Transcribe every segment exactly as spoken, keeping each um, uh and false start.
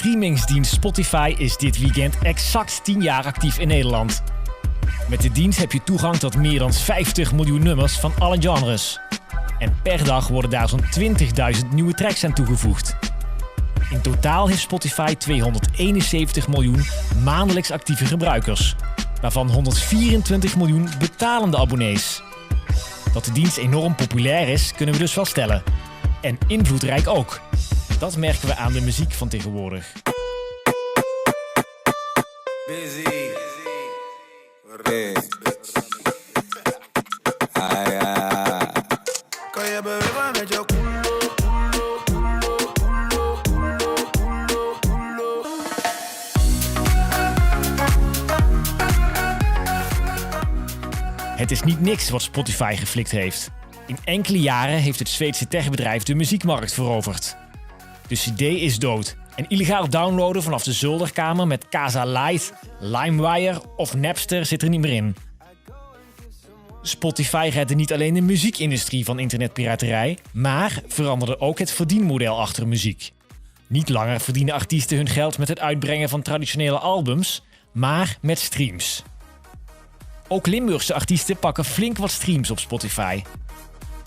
Streamingsdienst Spotify is dit weekend exact tien jaar actief in Nederland. Met de dienst heb je toegang tot meer dan vijftig miljoen nummers van alle genres. En per dag worden daar zo'n twintigduizend nieuwe tracks aan toegevoegd. In totaal heeft Spotify tweehonderdeenenzeventig miljoen maandelijks actieve gebruikers, waarvan honderdvierentwintig miljoen betalende abonnees. Dat de dienst enorm populair is, kunnen we dus wel stellen. En invloedrijk ook. Dat merken we aan de muziek van tegenwoordig. Busy. Re. Ay, ay. Kan je bewegen met je culo, culo, culo, culo, culo, culo? Het is niet niks wat Spotify geflikt heeft. In enkele jaren heeft het Zweedse techbedrijf de muziekmarkt veroverd. De cd is dood en illegaal downloaden vanaf de zolderkamer met Kazaa Lite, LimeWire of Napster zit er niet meer in. Spotify redde niet alleen de muziekindustrie van internetpiraterij, maar veranderde ook het verdienmodel achter muziek. Niet langer verdienen artiesten hun geld met het uitbrengen van traditionele albums, maar met streams. Ook Limburgse artiesten pakken flink wat streams op Spotify.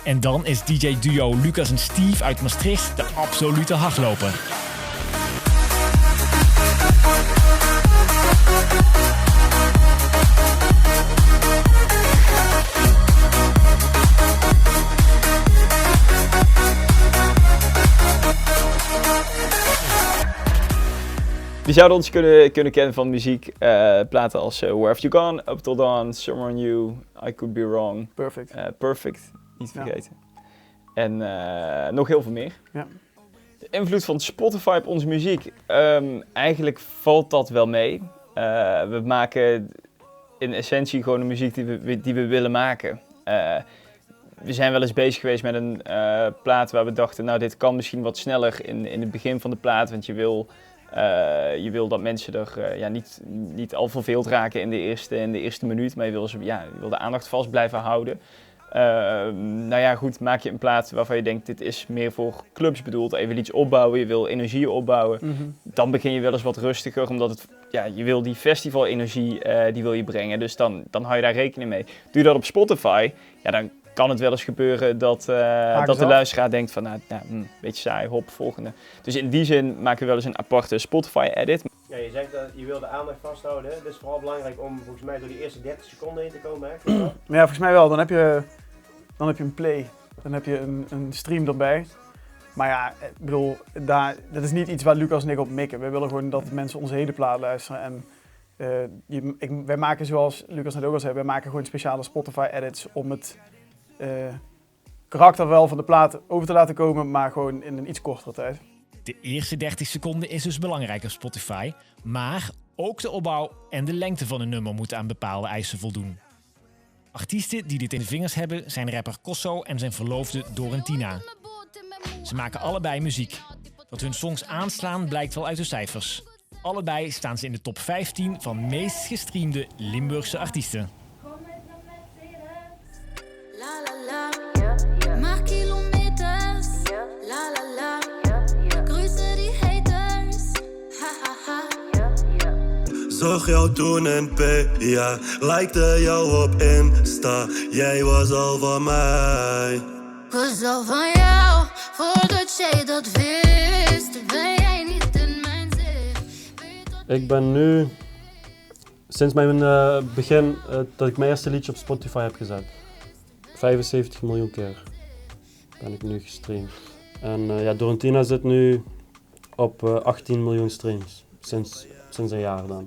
En dan is dj-duo Lucas en Steve uit Maastricht de absolute hardloper. Die zouden ons kunnen, kunnen kennen van muziek, eh, platen als, eh, Where Have You Gone, Up Till Dawn, Summer on You, I Could Be Wrong. Perfect. Eh, Perfect, niet vergeten. En, eh, nog heel veel meer. Ja. De invloed van Spotify op onze muziek. Ehm, eigenlijk valt dat wel mee. Eh, we maken in essentie gewoon de muziek die we, die we willen maken. Eh, we zijn wel eens bezig geweest met een, eh, plaat waar we dachten, nou, dit kan misschien wat sneller in, in het begin van de plaat, want je wil, eh, je wil dat mensen er, eh, ja, niet, niet al verveeld raken in de eerste, in de eerste minuut, maar je wil ze, ja, je wil de aandacht vast blijven houden. Ehm, nou ja, goed, maak je een plaat waarvan je denkt, dit is meer voor clubs bedoeld, even iets opbouwen, je wil energie opbouwen, dan begin je wel eens wat rustiger, omdat het, ja, je wil die festivalenergie, eh, die wil je brengen, dus dan, dan hou je daar rekening mee. Doe je dat op Spotify, ja, dan kan het wel eens gebeuren dat, eh, dat de luisteraar denkt van, nou, nou, hm, beetje saai, hop, volgende. Dus in die zin maken we wel eens een aparte Spotify-edit. Ja, je zegt dat je wil de aandacht vasthouden. Het is vooral belangrijk om volgens mij door die eerste dertig seconden heen te komen, hè? Klopt dat? Maar ja, volgens mij wel. Dan heb je, dan heb je een play. Dan heb je een, een stream erbij. Maar ja, ik bedoel, daar, dat is niet iets waar Lucas en ik op mikken. We willen gewoon dat mensen onze hele plaat luisteren. En, eh, je, ik, wij maken, zoals Lucas net ook al zei, wij maken gewoon speciale Spotify-edits om het, eh, karakter wel van de plaat over te laten komen, maar gewoon in een iets kortere tijd. De eerste dertig seconden is dus belangrijk op Spotify, maar ook de opbouw en de lengte van een nummer moeten aan bepaalde eisen voldoen. Artiesten die dit in de vingers hebben zijn rapper Kosso en zijn verloofde Dorentina. Ze maken allebei muziek. Dat hun songs aanslaan blijkt wel uit de cijfers. Allebei staan ze in de top vijftien van meest gestreamde Limburgse artiesten. La, la, la. Maak kilometers. La, la, la. Grüße die haters. Ha, ha, ha. Zag jou toen in P, ja, likte jou op Insta. Jij was al van mij. Was al van jou, voordat jij dat wist, ben jij niet in mijn zicht. Ik ben nu, sinds mijn, eh, begin, eh, dat ik mijn eerste liedje op Spotify heb gezet, vijfenzeventig miljoen keer ben ik nu gestreamd. En, eh, ja, Dorentina zit nu op, eh, achttien miljoen streams, sinds, sinds een jaar dan.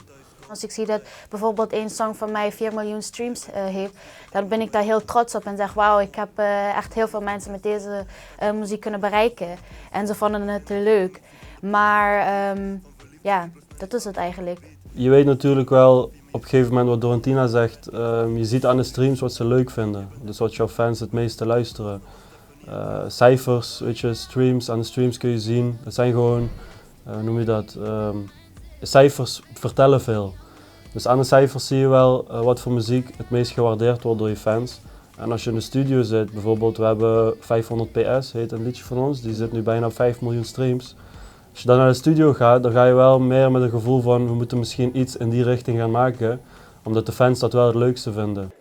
Als ik zie dat bijvoorbeeld één song van mij vier miljoen streams, eh, heeft, dan ben ik daar heel trots op en zeg: "Wauw, ik heb, eh, echt heel veel mensen met deze, eh, muziek kunnen bereiken." En ze vonden het leuk. Maar, ehm, ja, dat is het eigenlijk. Je weet natuurlijk wel op een gegeven moment wat Dorentina zegt. Ehm, je ziet aan de streams wat ze leuk vinden. Dus wat jouw fans het meeste luisteren. Eh, cijfers, weet je, streams, aan de streams kun je zien. Het zijn gewoon, eh, noem je dat, ehm, cijfers vertellen veel. Dus aan de cijfers zie je wel, eh, wat voor muziek het meest gewaardeerd wordt door je fans. En als je in de studio zit, bijvoorbeeld, we hebben vijfhonderd P S, heet een liedje van ons, die zit nu bijna op vijf miljoen streams. Als je dan naar de studio gaat, dan ga je wel meer met een gevoel van: we moeten misschien iets in die richting gaan maken, omdat de fans dat wel het leukste vinden.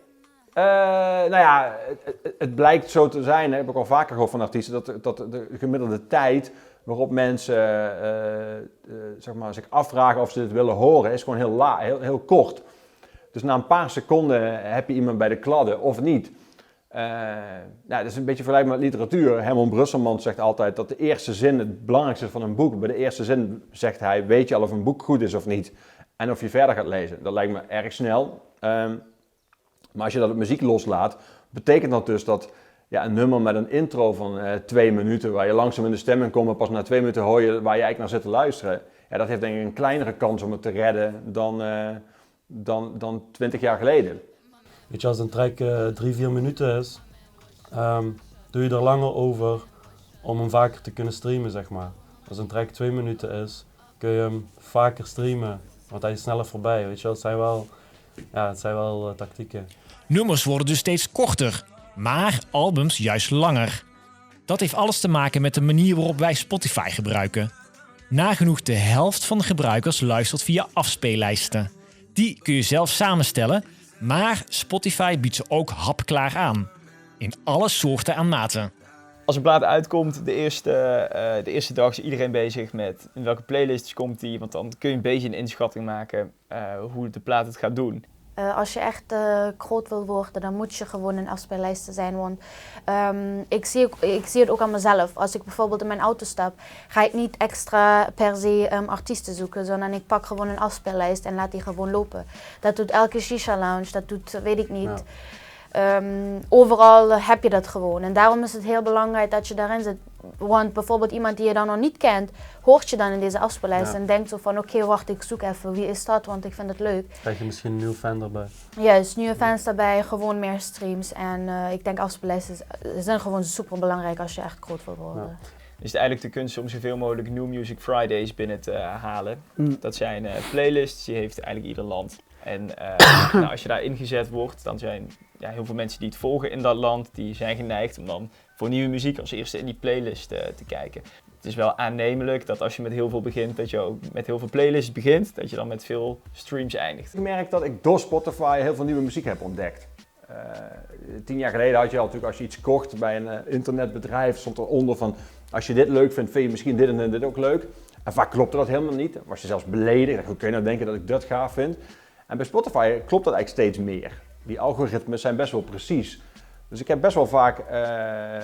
Eh, nou ja, het, het, het blijkt zo te zijn, hè, heb ik al vaker gehoord van artiesten, dat, dat de gemiddelde tijd waarop mensen eh, eh, zeg maar, zich afvragen of ze dit willen horen, is gewoon heel, la, heel, heel kort. Dus na een paar seconden heb je iemand bij de kladden of niet. Eh, nou, dat is een beetje vergelijkbaar met literatuur. Herman Brusselmans zegt altijd dat de eerste zin het belangrijkste is van een boek. Bij de eerste zin zegt hij: weet je al of een boek goed is of niet? En of je verder gaat lezen. Dat lijkt me erg snel. Ehm, maar als je dat op muziek loslaat, betekent dat dus dat, ja, een nummer met een intro van eh, twee minuten, waar je langzaam in de stemming komt, maar pas na twee minuten hoor je waar je eigenlijk naar zit te luisteren. Ja, dat heeft denk ik een kleinere kans om het te redden dan, eh, dan, dan twintig jaar geleden. Weet je, als een track eh, drie, vier minuten is, ehm, doe je er langer over om hem vaker te kunnen streamen, zeg maar. Als een track twee minuten is, kun je hem vaker streamen, want hij is sneller voorbij. Weet je, dat zijn wel, ja, dat zijn wel eh, tactieken. Nummers worden dus steeds korter, maar albums juist langer. Dat heeft alles te maken met de manier waarop wij Spotify gebruiken. Nagenoeg de helft van de gebruikers luistert via afspeellijsten. Die kun je zelf samenstellen, maar Spotify biedt ze ook hapklaar aan. In alle soorten en maten. Als een plaat uitkomt, de eerste, eh, de eerste dag is iedereen bezig met in welke playlists komt die, want dan kun je een beetje een inschatting maken eh, hoe de plaat het gaat doen. Eh, als je echt eh, groot wil worden, dan moet je gewoon in afspeellijsten zijn. Want ehm, ik, zie ook, ik zie het ook aan mezelf. Als ik bijvoorbeeld in mijn auto stap, ga ik niet extra per se ehm, artiesten zoeken. Zodat ik pak gewoon een afspeellijst en laat die gewoon lopen. Dat doet elke shisha lounge, dat doet, weet ik niet. Ehm, overal eh, heb je dat gewoon. En daarom is het heel belangrijk dat je daarin zit. Want bijvoorbeeld iemand die je dan nog niet kent, hoort je dan in deze afspeellijst en denkt zo van: oké, wacht, ik zoek even, wie is dat, want ik vind het leuk. Krijg je misschien een nieuwe fan erbij. Juist, nieuwe fans daarbij, gewoon meer streams. En eh, ik denk afspeellijsten z- zijn gewoon super belangrijk als je echt groot wil worden. Is het eigenlijk de kunst om zoveel mogelijk New Music Fridays binnen te eh, halen. Dat zijn eh, playlists, die heeft eigenlijk ieder land. En eh, nou, als je daar ingezet wordt, dan zijn ja, heel veel mensen die het volgen in dat land, die zijn geneigd om dan voor nieuwe muziek als eerste in die playlist eh, te kijken. Het is wel aannemelijk dat als je met heel veel begint, dat je ook met heel veel playlists begint, dat je dan met veel streams eindigt. Ik merk dat ik door Spotify heel veel nieuwe muziek heb ontdekt. Eh, tien jaar geleden had je al natuurlijk, als je iets kocht bij een eh, internetbedrijf, stond eronder van: als je dit leuk vindt, vind je misschien dit en dit ook leuk. En vaak klopte dat helemaal niet. Dan was je zelfs beledigd. Hoe kun je nou denken dat ik dat gaaf vind? En bij Spotify klopt dat eigenlijk steeds meer. Die algoritmes zijn best wel precies. Dus ik heb best wel vaak eh, eh,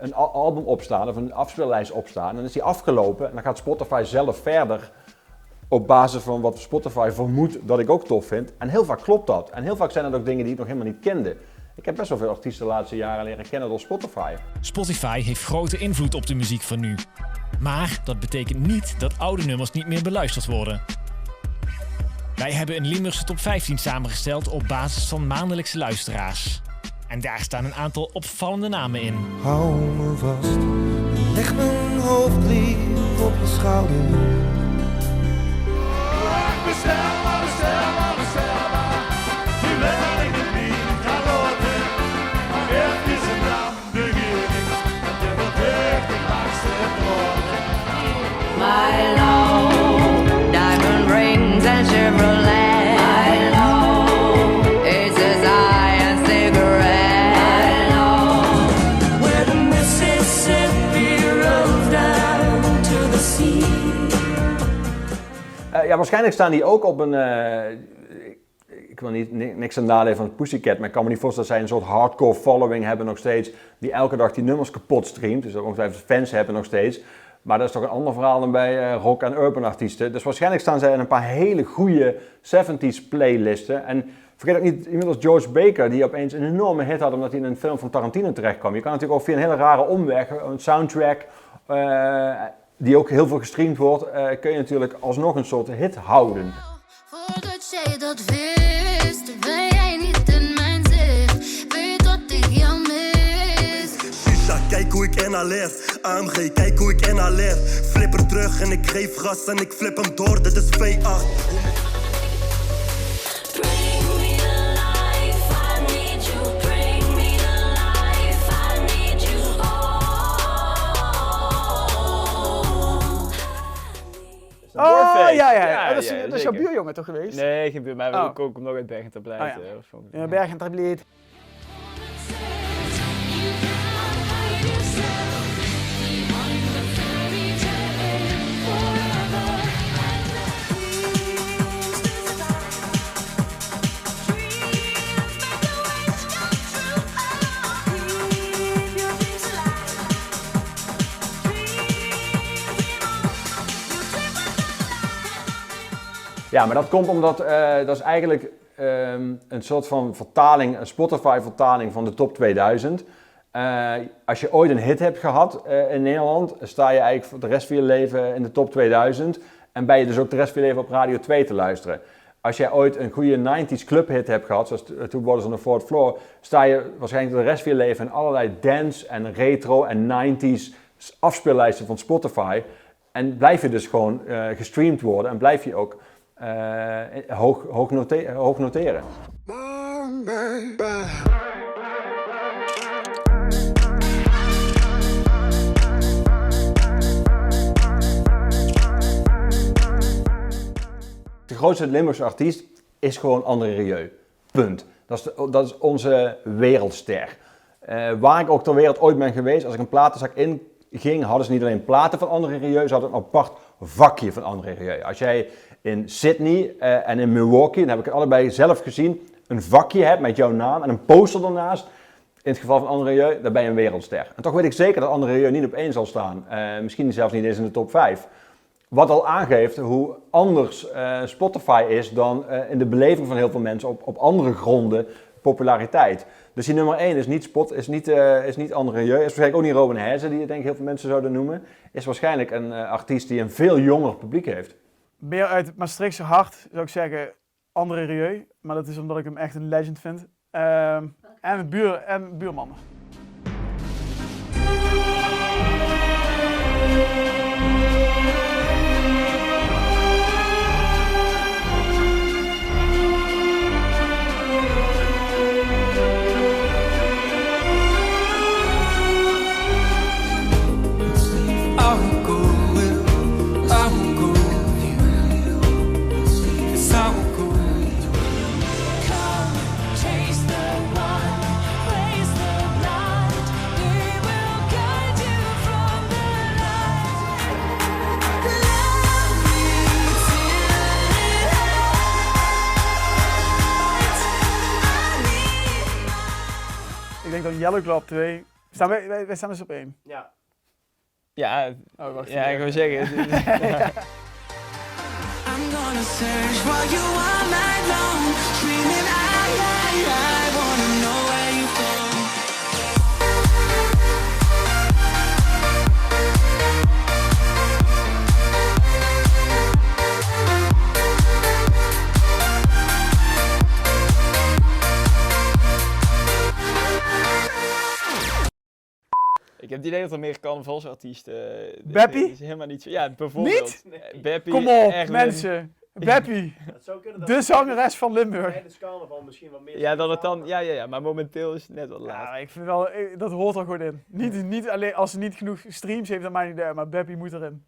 een al- album opstaan of een afspeellijst opstaan. En dan is die afgelopen en dan gaat Spotify zelf verder op basis van wat Spotify vermoedt dat ik ook tof vind. En heel vaak klopt dat. En heel vaak zijn dat ook dingen die ik nog helemaal niet kende. Ik heb best wel veel artiesten de laatste jaren leren kennen door Spotify. Spotify heeft grote invloed op de muziek van nu. Maar dat betekent niet dat oude nummers niet meer beluisterd worden. Wij hebben een Limburgse top vijftien samengesteld op basis van maandelijkse luisteraars. En daar staan een aantal opvallende namen in. Hou me vast, leg mijn hoofd lief op je schouder. My love, diamond rings and Chevrolet. My love, aces high and cigarette. My love, where the Mississippi rolls down to the sea. Eh, ja, waarschijnlijk staan die ook op een. Eh, ik wil niet, ni- niks ten nadele van Pussycat, maar ik kan me niet voorstellen dat zij een soort hardcore following hebben nog steeds, die elke dag die nummers kapot streamt. Dus dat ongetwijfeld fans hebben nog steeds. Maar dat is toch een ander verhaal dan bij eh, rock- en urban artiesten. Dus waarschijnlijk staan zij in een paar hele goede seventies playlisten. En vergeet ook niet, iemand als George Baker, die opeens een enorme hit had omdat hij in een film van Tarantino terechtkwam. Je kan natuurlijk ook via een hele rare omweg, een soundtrack, eh, die ook heel veel gestreamd wordt, eh, kun je natuurlijk alsnog een soort hit houden. Voordat jij dat wist, ben jij niet in mijn zicht. Weet wat ik hier mis. Shisha, kijk hoe ik inhaleer. A M G, kijk hoe ik inhaleer. Flipper terug en ik geef gas en ik flip hem door, dit is V acht. Bring me the life, I need you. Bring me the life, I need you. Oh. Oh, ja, ja. Oh, dat is, dat is jouw buurjongen toch geweest? Nee, geen buur, maar we komen ook nog uit Bergen ter Blijt, hè, oorspronkelijk. Ja, Bergen ter Blijt. Ja, maar dat komt omdat, eh, dat is eigenlijk, ehm, een soort van vertaling, een Spotify-vertaling van de top tweeduizend. Eh, als je ooit een hit hebt gehad, eh, in Nederland, sta je eigenlijk voor de rest van je leven in de top tweeduizend. En ben je dus ook de rest van je leven op Radio twee te luisteren. Als jij ooit een goede nineties clubhit hebt gehad, zoals t-, Two Bottles on the Fourth Floor, sta je waarschijnlijk de rest van je leven in allerlei dance en retro en nineties afspeellijsten van Spotify. En blijf je dus gewoon, eh, gestreamd worden en blijf je ook, eh, hoog, hoog note-, hoog noteren. De grootste Limburgse artiest is gewoon André Rieu. Punt. Dat is de, dat is onze wereldster. Eh, waar ik ook ter wereld ooit ben geweest, als ik een platenzaak in ging, hadden ze niet alleen platen van André Rieu, ze hadden een apart vakje van André Rieu. Als jij in Sydney, eh, en in Milwaukee, dat heb ik allebei zelf gezien, een vakje hebt met jouw naam en een poster ernaast, in het geval van André Rieu, dan ben je een wereldster. En toch weet ik zeker dat André Rieu niet op één zal staan. Eh, misschien zelfs niet eens in de top vijf. Wat al aangeeft hoe anders, eh, Spotify is dan, eh, in de beleving van heel veel mensen op, op andere gronden populariteit. Dus die nummer één is niet Spot-, is niet, eh, is niet André Rieu, is waarschijnlijk ook niet Robin Haeze, die denk ik heel veel mensen zouden noemen. Is waarschijnlijk een, eh, artiest die een veel jonger publiek heeft. Meer uit het Maastrichtse hart zou ik zeggen André Rieu, maar dat is omdat ik hem echt een legend vind. Ehm, en, buur, en buurman. Ik denk dan Yellow Claw op twee. Staan wij, wij, wij staan dus op één. Ja. Ja, oh, wacht, ja, ik wil zeggen. I'm gonna search for you all night long. Screaming, I, I, I wanna know where you've gone. Ik heb het idee dat er meer carnavalsartiesten, eh, Beppie? Is helemaal niet zo. Ja, bijvoorbeeld. Niet? Eh, Beppie, kom op, echt mensen. Beppie. De zangeres van Limburg. Tijdens carnaval misschien wat meer. Ja, dat het dan, ja, ja, ja, maar momenteel is het net wat laat. Ja, ik vind wel, eh, dat hoort er gewoon in. Niet, niet alleen als ze niet genoeg streams heeft, dan maakt niet uit, maar Beppie moet erin.